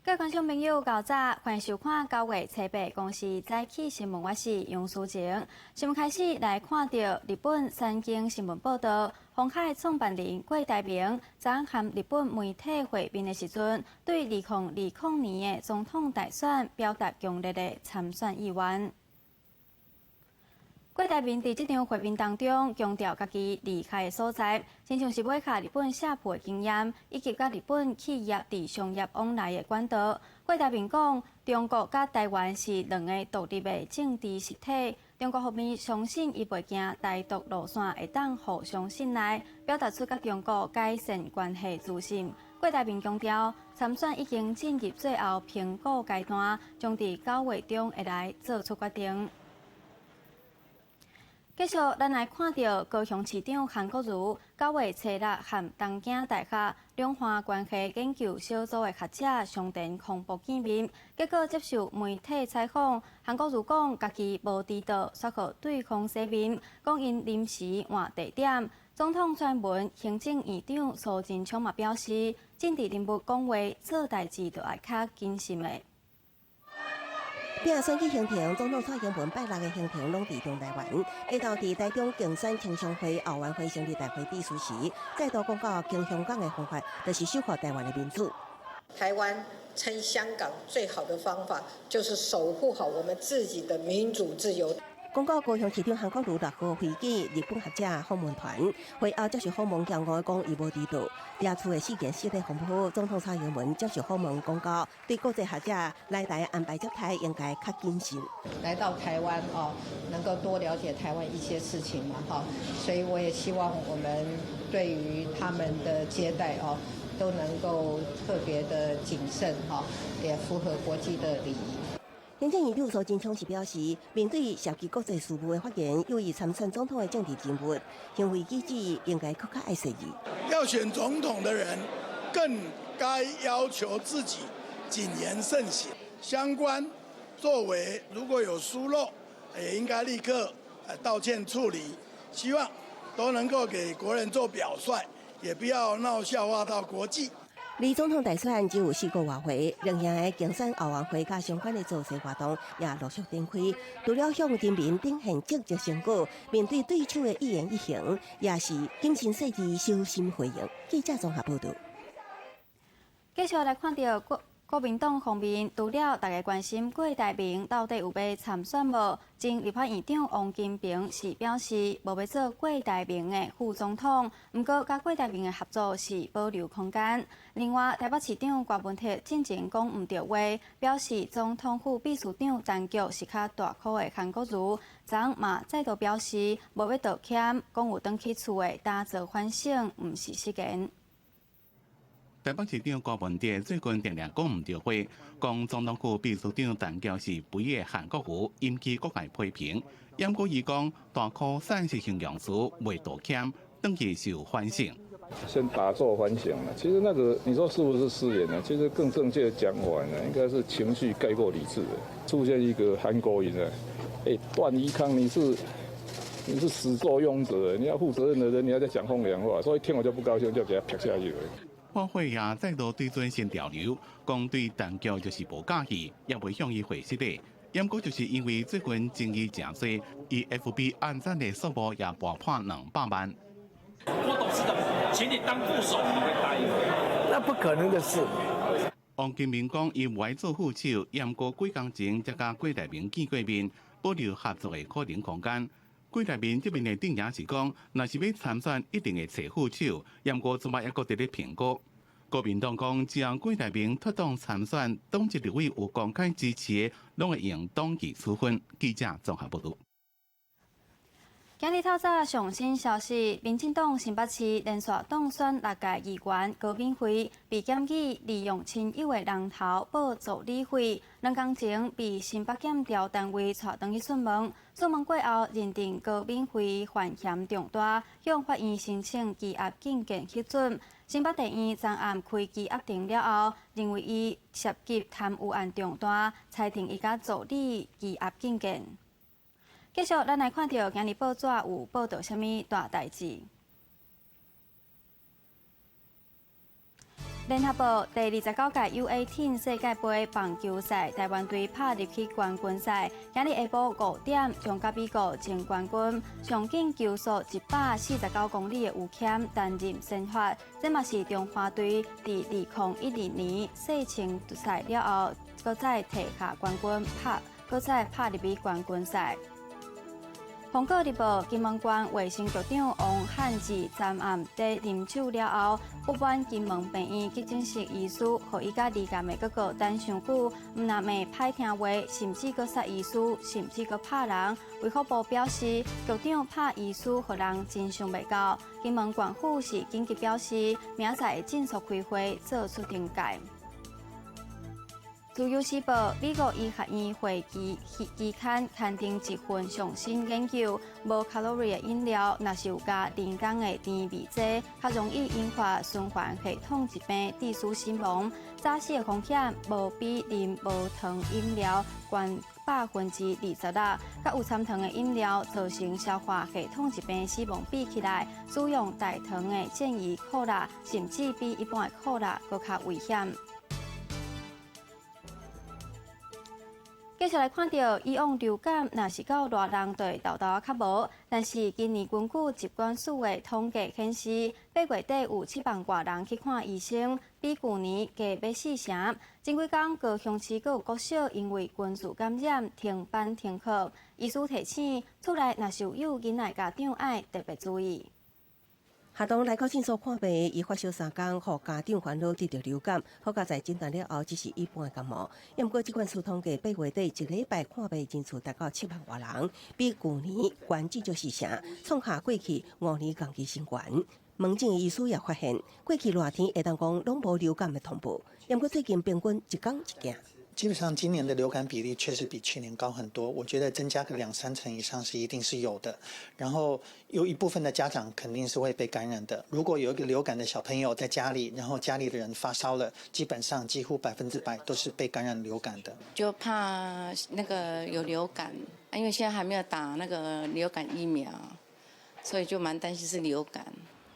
各位觀眾朋友，較早，歡迎收看9月初8公視早起新聞，我是楊淑靜。新聞開始來看到日本產經新聞報道，鴻海創辦人郭台銘昨和日本媒體會面的時陣，對2020年的總統大選表達強烈的參選意願。郭台銘佇這場會面當中，強調家己厲害的所在，親像是買下日本社鋪的經驗，以及佮日本企業佇商業往來的管道。郭台銘講，中國佮台灣是兩个獨立的政治實體，中國方面相信伊袂驚台獨路線會當互相信賴，表達出佮中國改善關係自信。郭台銘強調，參選已經進入最後評估階段，將佇9月中會來做出決定。繼續，咱來看著高雄市長韓國瑜9月初6和東京大學兩岸關係研究小組的學者上田康博見面，結果接受媒體採訪，韓國瑜講家己無遲到，煞予對方洗面，講𪜶臨時換地點。總統蔡英文行政院長蘇貞昌嘛表示，政治人物講話做代誌就愛較謹慎的。拼選舉行程，總統蔡英文拜六的行程攏佇中台灣。下晝佇台中競選青商會後援會成立大會致辭時，再度講到撐香港的方法，就是守護台灣的民主。台灣撐香港最好的方法，就是守護好我們自己的民主自由。講到高雄市長韓國瑜6號會見日本學者訪問團，會後接受訪問強硬講伊無遲到。掠厝的事件涉咧風波，總統蔡英文接受訪問講到，對國際學者來台安排接待應該較謹慎。來到台灣哦，能夠多了解台灣一些事情嘛，哈，所以我也希望我們對於他們的接待哦，都能夠特別的謹慎哈，也符合國際的禮儀。行政院長蘇貞昌是表示，面對涉及國際事務的發言，有意參選總統的政治人物，行為舉止應該閣較愛細膩。要選總統的人，更該要求自己謹言慎行，相關作為如果有疏漏，也應該立刻道歉處理。希望都能夠給國人做表率，也不要鬧笑話到國際。離總統大選只有4個外回，兩營的競選後援會佮相關的造勢活動也陸續展開。除了向人民展現政績成果，面對對手的一言一行，也是謹慎細緻、小心回應。記者綜合報導。繼續來看著國民黨方面，除了大家關心郭台銘到底有欲參選無？前立法院長王金平是表示無欲做郭台銘的副總統，毋過佮郭台銘的合作是保留空間。另外，台北市長柯文哲進前講毋著話，表示總統府秘書長陳菊是較大箍的韓國瑜，昨嘛再度表示無欲道歉，講有轉去厝的打做反省，毋是失言。台北市長柯文哲最近定定講毋著話，講總統府秘書長陳菊是肥的韓國瑜，引起各界批評。毋過伊講大箍算是形容詞，袂道歉，轉去受反省。先打做反省了。其實那個你說是不是失言呢？其實更正確的講法呢，應該是情緒蓋過理智的，出現一個韓國瑜呢。欸，段宜康，你是始作俑者，你要負責任的人，你還在講風涼話，所以聽我就不高興，就給他撇下去了。泛火也再度對準新潮流，講對陳菊就是無佮意，也袂向伊回失禮。毋過就是因為最近爭議誠濟，伊 FB 按讚的數目也爆破200萬。郭董事長，請你當副手，你會答應？那不可能的事。王金平講，伊無愛做副手，毋過幾工前才佮郭台銘見過面，保留合作的可能空間。郭台銘這邊的陣營是講，若是欲參選，一定會揣副手，毋過這擺猶閣佇咧評估。國民黨講，只要郭台銘脫黨參選，黨籍立委有公開支持的，攏會用黨紀處分。記者綜合報導。今日透早上新消息，民進黨新北市連續當選六屆議員高敏慧被檢舉利用親友的人頭報助理費，兩工前被新北檢調單位帶轉去訊問，訊問過後認定高敏慧犯嫌重大，向法院申請羈押禁見核准。新北地院昨暗開羈押庭了後，認為伊涉及貪污案重大，裁定伊佮助理羈押禁見。繼續，咱來看著今日報紙有報導啥物大代誌。聯合報第29屆 U18 世界盃棒球賽，台灣隊拍入去冠軍賽。今日下晡5點，將佮美國爭冠軍。上緊球速149公里的吳謙擔任先發，這嘛是中華隊佇2012年世青賽了後，閣再提下冠軍，拍閣再拍入去冠軍賽。《蘋果日報》金門縣衛生局長王漢志昨暗佇啉酒了後，不滿金門病院急診室醫師，予伊佮離監的哥哥等傷久，毋但罵歹聽話，甚至閣殺醫師，甚至閣拍人。衛福部表示，局長拍醫師，予人真想袂到。金門縣府是緊急表示，明仔載會盡速開會做出懲戒。自由時報，美國醫學院會期期刊刊登一份上新研究，無卡路里的飲料，若是有加人工的甜味劑，較容易引發循環系統疾病，致使死亡。早死的風險無比啉無糖飲料懸26%，佮有摻糖的飲料造成消化系統疾病死亡比起來，使用代糖的健怡可樂，甚至比一般的可樂閣較危險。繼續來看著以往流感，若是到熱人就會沓沓仔較無，但是今年根據疾管署的統計顯示，8月底有7萬外人去看醫生，比舊年加欲四成。前幾工高雄市閣有國小因為群聚感染停班停課，醫師提醒，厝內若是有囡仔家長愛特別注意。學童來到診所看病，伊發燒三工，予家長煩惱得著流感，好佳哉診斷了後，只是一般的感冒。毋過疾管署統計，8月底一禮拜看病人數達到7萬外人，比舊年懸至少四成，創下過去5年同期新懸。門診醫師也發現，過去熱天會當講攏無流感的通報，毋過最近平均一工一件。基本上今年的流感比例確實比去年高很多，我覺得增加個兩三成以上是一定是有的。然後有一部分的家長肯定是會被感染的。如果有一個流感的小朋友在家裡，然後家裡的人發燒了，基本上幾乎100%都是被感染流感的。就怕那個有流感，因為現在還沒有打那個流感疫苗，所以就蠻擔心是流感。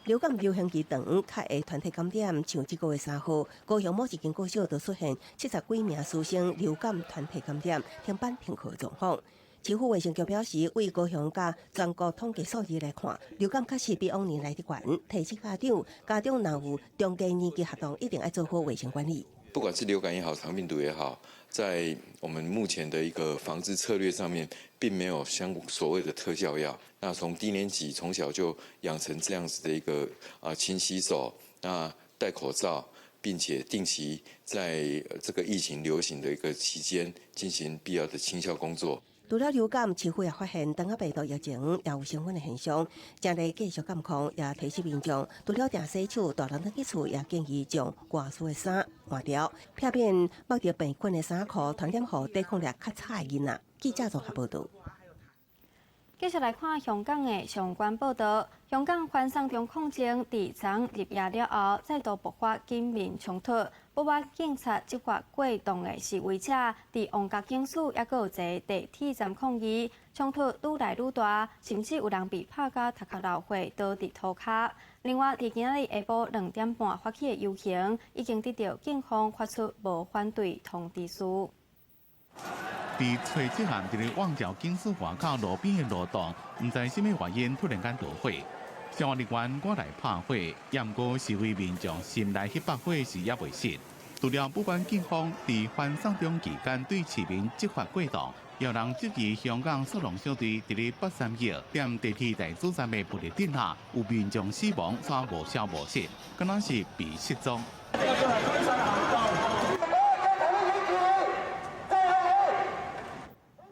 流感流行期長，較會團體感染，像這個月3號，高雄某一間國小就出現70幾名師生流感團體感染，停班停課狀況。市府衛生局表示，對高雄佮全國統計數字來看，流感確實比往年來得懸。提醒家長，家長若有中低年級學童，一定愛做好衛生管理。不管是流感也好，腸病毒也好，在我們目前的一個防治策略上面，並沒有相所謂的特效藥。那從低年級從小就養成這樣子的一個啊，勤洗手、那戴口罩，並且定期在這個疫情流行的一個期間進行必要的清消工作。除了流感，市府也發現當下病毒疫情也有升溫的現象，正咧繼續監控，也提醒民眾，除了定洗手，大人轉去厝也建議將外出的衫換掉，避免冒著病菌的衫褲傳染予抵抗力較差的囡仔。記者綜合報導。繼續來看香港的相關報導。香港反送中抗爭佇昨入夜了後，再度爆發警民衝突，不滿警察執法過當的示威者，佇旺角警署抑閣有一个地鐵站抗議，衝突愈來愈大，甚至有人被拍甲頭殼流血，倒佇塗跤。另外，佇今仔日下晡2點半發起的遊行，已經得到警方發出無反對通知書。佇初七暗，佇咧旺角警署外口路邊的路擋，毋知啥物原因突然間著火，消防人員趕來拍火，也毋過示威民眾心內彼把火是猶未熄。除了不滿警方佇反送中期間對市民執法過當，有人質疑香港速龍小隊佇咧831踮地鐵大主站的暴力鎮壓，有民眾死亡，煞無消無息，敢若是被失蹤。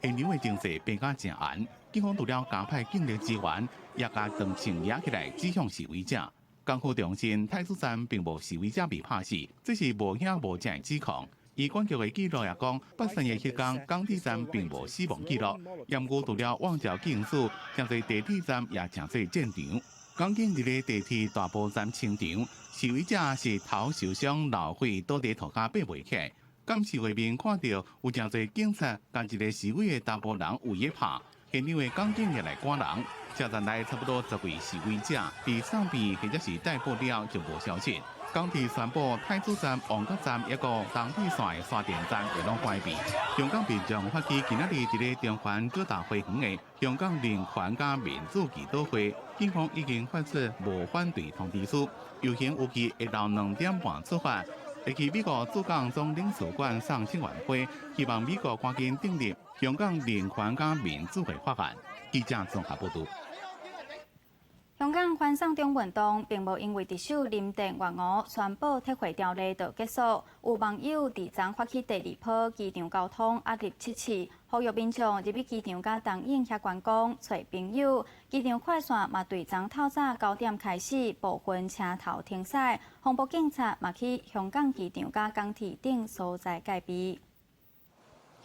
現場的情勢變甲誠絚，警方除了加派警力支援，也共長槍攑起來指向示威者。江湖中心太子站並無示威者被拍死，這是無影無證的指控。醫管局的記錄也講，八三一彼工港鐵站並無死亡記錄。毋過除了旺角警署，誠濟地鐵站也誠濟戰場。港警佇咧地鐵大埔站清場，示威者是頭受傷流血倒佇塗跤爬袂起來。監視畫面看著有誠濟警察共一個示威的查埔人有咧拍，現場的港警也來趕人。車站內差不多10位示威者被送院或者是逮捕了就無消息。港鐵宣布太子站、旺角站抑閣東鐵線的沙田站會攏關閉。香港民眾發起今仔日佇咧中環各大花園的香港人權佮民主祈禱會，警方已經發出無反對通知書。遊行預計下晝2點半出發，會去美國駐港總領事館送請願杯，希望美國趕緊訂立香港人權佮民主的法案。記者綜合報導。香港反送中運動並無因為特首林鄭月娥宣布撤回條例就結束。有網友佇昨發起第二波機場交通壓力測試，呼籲民眾入去機場佮東涌遐觀光揣朋友。機場快線嘛對昨透早9點開始部分車頭停駛，防暴警察嘛去香港機場佮港鐵等所在戒備。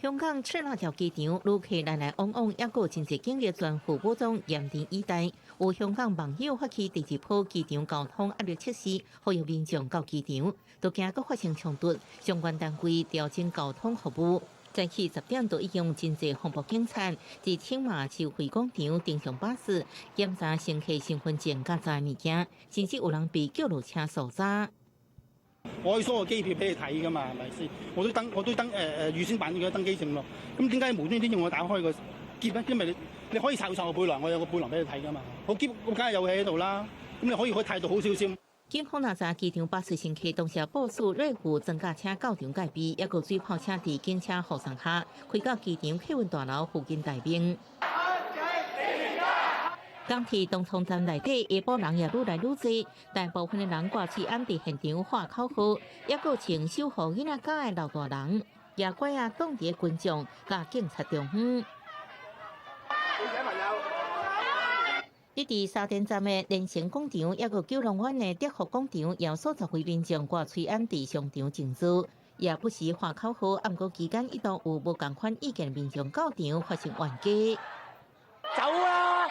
香港赤鱲角機場旅客來來往往，抑閣真濟警力全副武裝，嚴陣以待。有香港網友發起第二波機場交通壓力測試，呼籲民眾到機場，都驚閣發生衝突。相關單位調整交通服務。早起10點就已經有真濟防暴警察佇青馬收費廣場登上巴士，檢查乘客身份證佮載物件，甚至有人被叫落車搜查。我可以 show 個機票俾你睇噶嘛，係咪先？我都登預先辦咗登機證咯。咁點解無端端要我打開個篋咧？因為你可以搜查個背囊，我有個背囊俾你睇噶嘛。我篋我梗係有嘢喺度啦。咁你可以態度好少少。警方若查機場巴士乘客當時部署瑞虎裝甲車到場戒備，抑閣水炮車佇警車護送下，開到機場客運大樓附近待命。港鐵東涌站內底下晡人也愈來愈濟，大部分的人掛喙罨佇現場喊口號，抑閣穿守護囡仔家的老大人，也拐仔擋佇群眾佮警察中央。佇沙田站的連城廣場，抑閣九龍灣的德福廣場，有數十位民眾掛喙罨佇商場靜坐，也不時喊口號。毋過期間一度有無仝款意見的民眾到場發生冤家。走啊！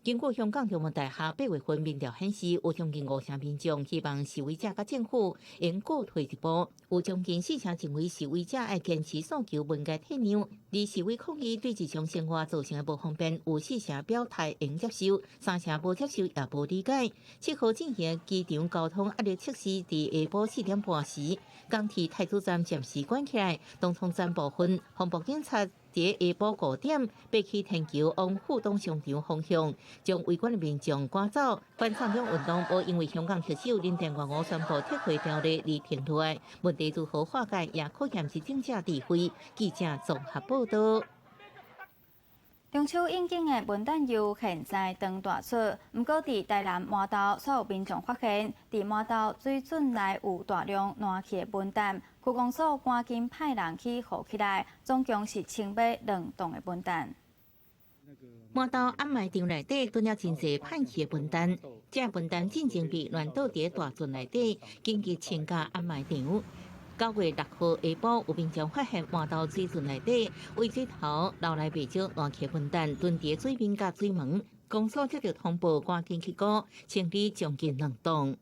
根據香港中文大學8月份民調顯示，有將近5成民眾希望示威者佮政府應各退一步，有將近4成認為示威者愛堅持訴求，毋該退讓。而示威抗議對日常生活造成的無方便，有4成表態會接受，3成無接受也無理解。7號進行機場交通壓力測試，佇下晡4點半時，港鐵太子站暫時關起來，東涌站部分防暴警察佇下晡5點，爬去天橋往富東商場方向，將圍觀的民眾趕走。反送中運動無因為香港特首林鄭月娥宣布撤回條例而停落來，問題如何化解，也考驗執政者智慧。記者綜合報導。中秋應景的文旦柚現在當大出，毋過佇台南鰻頭，煞有民眾發現，佇鰻頭水圳內有大量爛去的文旦，區公所趕緊派人去護起來，總共是清買2棟的文旦。鰻頭掩埋場內底囤了真濟歹去的文旦，這文旦進前被亂倒佇大圳內底，緊急清到掩埋場。9月6號下晡，有民眾發現鰻頭水圳內底，為水頭流來袂少爛去文旦，囤佇水面佮水門。公所接著通報，趕緊去顧清理將近2棟。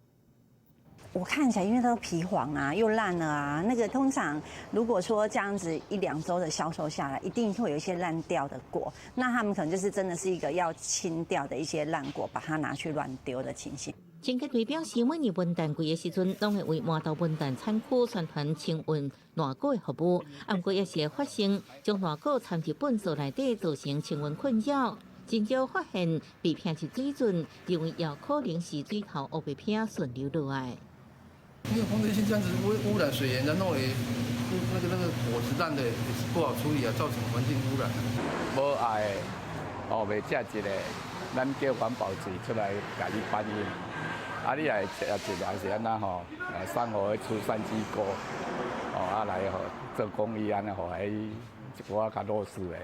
我看起來，因為都皮黃啊，又爛了啊。那個通常如果說這樣子一兩週的銷售下來，一定會有一些爛掉的果。那他們可能就是真的是一個要清掉的一些爛果，把它拿去亂丟的情形。清潔隊表示，每年文旦季的時陣，攏會為鰻頭文旦產區宣傳清運爛果的服務。毋過也是會發生將爛果摻入糞埽內底，造成清運困擾。真少發現被騙入水圳，認為也可能是水頭烏白偏順流落來。因為紅線這樣子污染水源，然後也那個果子爛的也是不好處理啊，造成環境污染。無愛哦，袂食一個，咱叫環保局出來共你搬運。啊，你來食一個還是按怎吼？來送予彼除散機溝，哦啊來予做公益按呢，予彼一寡較老實的。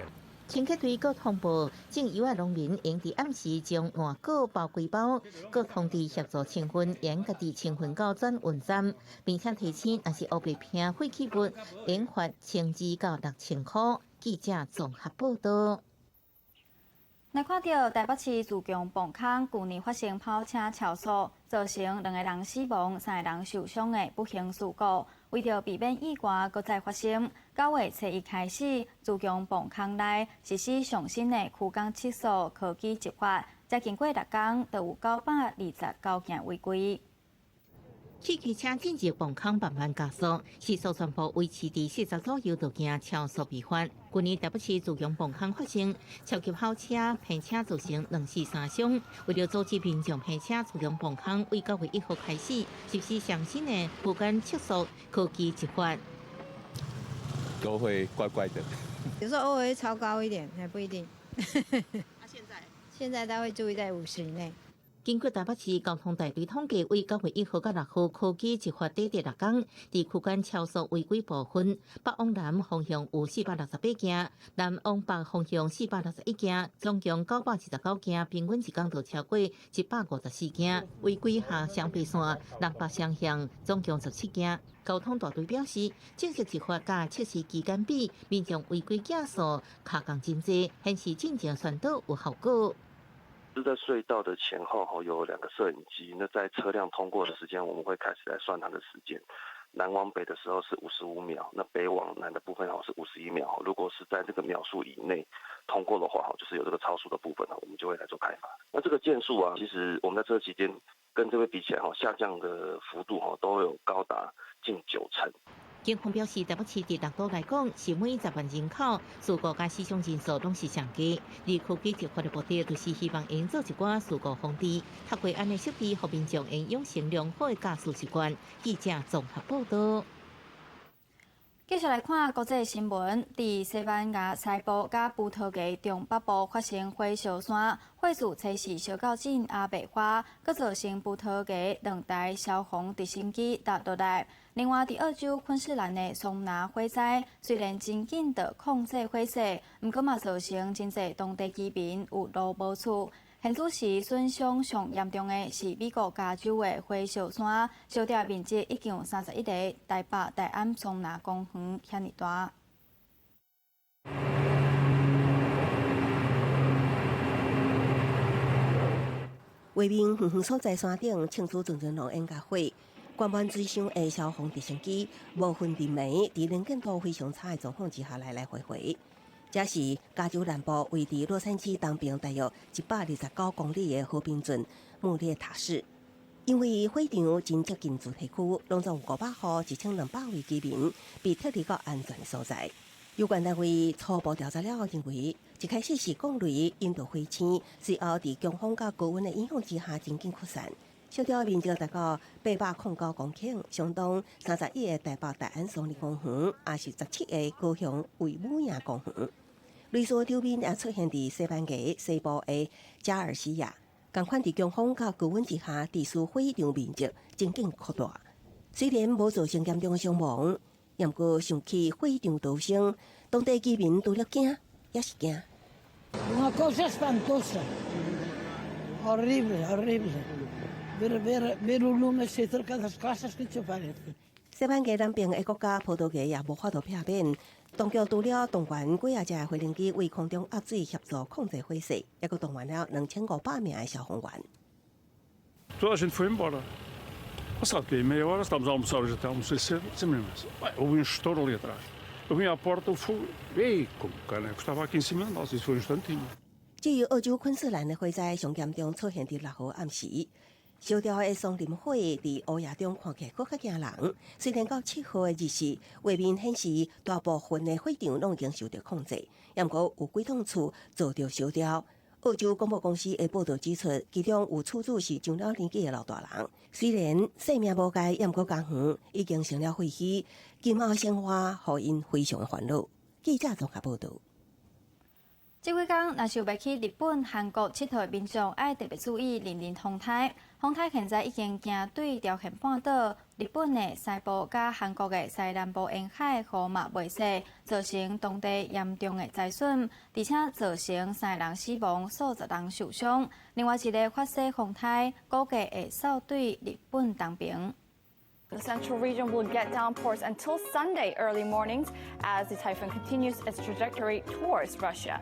清潔隊閣通報，種柚仔農民應佇暗時將爛果包規包，閣通知協助清運，應家己清運到轉運站，並且提醒，若是烏白坪廢棄物，應罰1000到6000箍。記者綜合報導。來看著台北市自強磅空，舊年發生跑車超速，造成兩個人死亡、三個人受傷的不幸事故。為著避免意外閣再發生，9月初一開始，自強磅空內實施上新的區間測速科技執法，才經過六工，就有929件違規。汽機車進入磅空慢慢加速，時速全部維持佇40左右，就驚超速違法。去年台北市自強磅空發生超級跑車騙車造成兩死三傷，為著阻止民眾騙車，自強磅空為9月1號開始實施上新的區間測速科技執法。都會乖乖的。有時候偶爾會超高一點，還不一定。啊，現在？現在他會注意在50以內。根據台北市交通大隊統計，為9月1號到6號科技執法短短六工，佇區間超速違規部分，北往南方向有468件，南往北方向461件，總共929件，平均一工就超過154件。違規下雙白線南北雙向總共17件。交通大隊表示，正式執法佮測試期間比，民眾違規件數下降真濟，顯示進前宣導有效果。是在隧道的前後吼有兩個攝影機，那在車輛通過的時間，我們會開始來算它的時間。南往北的時候是55秒，那北往南的部分吼是51秒。如果是在這個秒數以內通過的話，就是有這個超速的部分，我們就會來做開罰。那這個件數啊，其實我們在這個期間跟這位比起來，下降的幅度都有高達近9成。警方表示，台北市佇六都來講，是每10萬人口事故佮死傷人數攏是上低。而科技執法的目的，就是希望營造一寡事故防治，透過按呢設備，予民眾會養成良好的駕駛習慣。記者綜合報導。繼續來看國際新聞，佇西班牙西部佮葡萄牙中北部發生火燒山，火勢初時燒到進阿白花，閣造成葡萄牙兩台消防直升機塌落來。另外，佇澳洲昆士蘭的桑拿火災，雖然真緊就控制火勢，毋過嘛造成真濟當地居民有路無厝。現此時損傷上嚴重的是美國加州的火燒山，燒掉面積已經有31个台北大安桑拿公園遐爾大。畫面遠遠所在山頂，清楚陣陣濃煙佮火，灌滿水箱的消防直升機無分昼暝，佇能見度非常差的狀況之下來來回回。這是加州南部位佇洛杉磯東邊大約129公里的和平鎮穆列塔市，因為火場真接近住宅區，攏總有500戶1200位居民被撤離到安全的所在。有關單位初步調查了後認為，一開始是降雷引導火星，隨後佇強風佮高溫的影響之下，真緊擴散。燒掉面積達到809公頃，相當31個台北大安森林公園，也是17個高雄衛武營公園。類似場面也出現佇西班牙西部的加爾西亞，仝款佇強風佮高溫之下，致使火場面積真緊擴大。雖然無造成嚴重傷亡，毋過想起火場逃生，當地居民除了驚，也是驚。 Una cosa espantosa, horrible, horrible. Ver, ver, ver un lume cerca das casas que che parece. 西班牙南邊的國家葡萄牙也無法度避免，當局除了動員幾仔隻飛行機為空中壓水協助控制火勢，抑閣動員了2500名的消防員。 Toda a gente foi embora. Passado que meia hora, estávamos a almoçar, eu já até almocei cedo, disse, mas houve um estouro ali atrás. Eu vim à porta, o fogo, ei, como o caneco estava aqui em cima de nós, isso foi um instantinho. 至於澳洲昆士蘭的火災，上嚴重出現佇6號暗時。燒掉的松林火佇烏夜中看起來閣較驚人。雖然到7號的日時，畫面顯示大部分的火場攏已經受著控制，毋過有幾棟厝遭著燒掉。澳洲廣播公司的報導指出，其中有厝主是上了年紀的老大人，雖然性命無礙，毋過家園已經成了廢墟，今後生活予𪜶非常的煩惱。記者綜合報導。這幾工若是欲去日本、韓國𨑨迌的民眾，愛特別注意鄰鄰風颱。風颱現在已經行對朝鮮半島、日本的西部佮韓國的西南部沿海，雨嘛袂細，造成當地嚴重的災損，而且造成三人死亡、數十人受傷。另外一个法西風颱估計會掃對日本東爿。 The central region will get downpours until Sunday early mornings as the typhoon continues its trajectory towards Russia.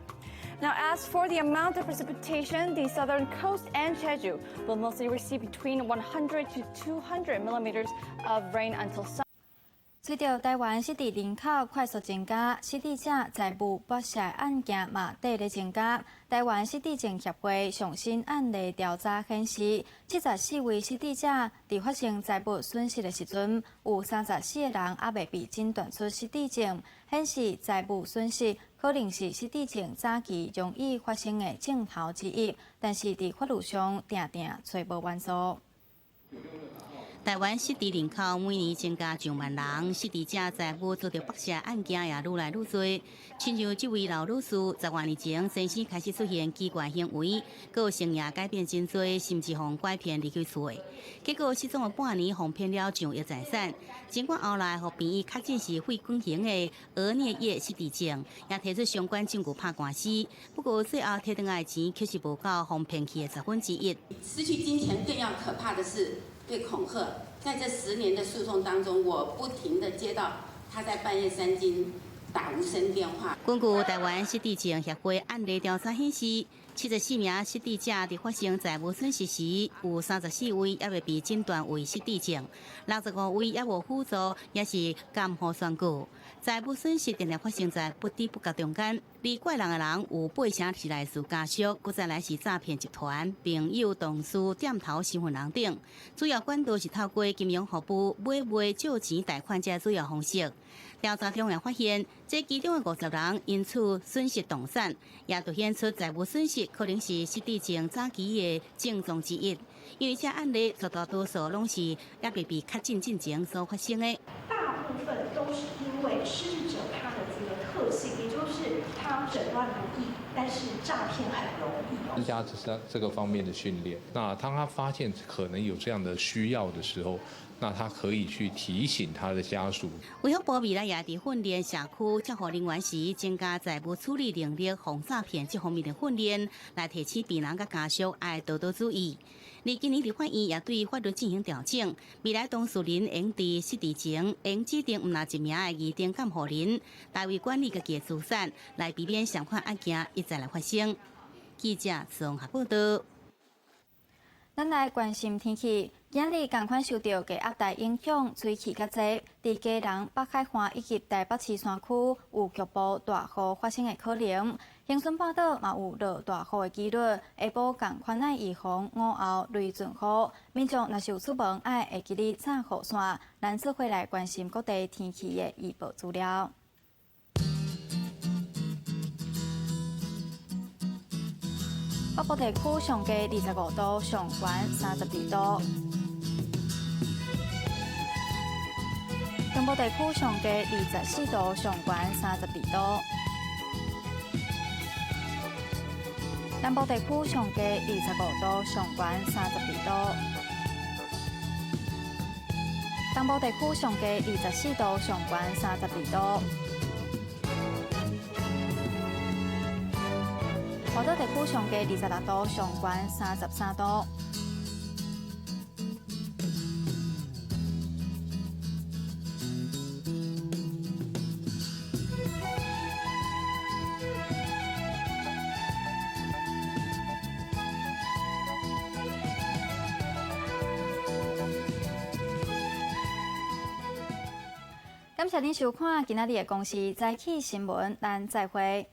Now, as for the amount of precipitation, the southern coast and Jeju will mostly receive between 100 to 200 millimeters of rain until Sunday. 隨著臺灣失智人口快速增加，失智者財物剝削案件嘛綴咧增加。臺灣失智症協會上新案例調查顯示，74位失智者佇發生財物損失的時陣，有34個人猶未被診斷出失智症，顯示財物損失可能是失智症早期容易發生的症頭之一，但是佇法律上定定揣無援助。臺灣失智人口每年增加上萬人，失智者財物遭著剝削案件也愈來愈多。親像這位老女士，10外年前先生開始出現奇怪行為，閣有生涯改變真濟，甚至予拐騙離開厝的。結果失蹤了半年，予騙了上億財產。儘管後來予病院確診是肺梗型的額顳葉失智症，也提出相關證據拍官司。不過最後提轉來的錢，卻是無夠予騙去的1/10。失去金錢更要可怕的是被恐嚇。在這10年的訴訟當中，我不停地接到他在半夜三更打無聲電話。根據臺灣失智症協會案例調查顯示，74名失智者佇發生財物損失時，有34位猶未被診斷為失智症，65位猶無輔助，抑是監護宣告。財物損失定定發生在不知不覺中間，而拐人的人有八成是來自家屬，閣再來是詐騙集團、朋友、同事、店頭身份人等。主要管道是透過金融服務、買賣、借錢、貸款這主要方式。調查中也發現，這其中的50人因此損失動產，也凸顯出財物損失可能是失智症早期的症狀之一。因為這案例絕大多數攏是猶未被確診進前所發生的。大部分都是因為失智者他的這個特性，也就是他診斷不易，但是詐騙很容易。增加這個方面的訓練。那當他發現可能有這樣的需要的時候，那他可以去提醒他的家屬。衛福部未來也佇訓練社區照護人員時，增加財物處理能力、防詐騙這方面的訓練，來提醒病人佮家屬愛多多注意。而今年立法院也對法律進行調整，未來當事人應佇失智前，應指定毋但一名的意定監護人，代為管理家己的資產，來避免相款案件一再來發生。記者綜合報道。咱來關心天氣，今日仝款受著低壓帶影響，水汽較濟，佇基隆北海岸以及台北市山區有局部大雨發生的可能。恆春半島嘛有落大雨的幾率，下晡仝款愛預防午後雷陣雨。民眾若是有出門，愛會記得帶雨傘。咱做伙來關心各地天氣的預報資料。北部地區上低25度，上懸32度。中部地區上低24度，上懸32度。南部地區上低25度，上懸32度。東部地區上低24度，上懸32度。外島地區上低26度，上懸33度。感謝您收看今仔日的公視早起新聞，咱再會。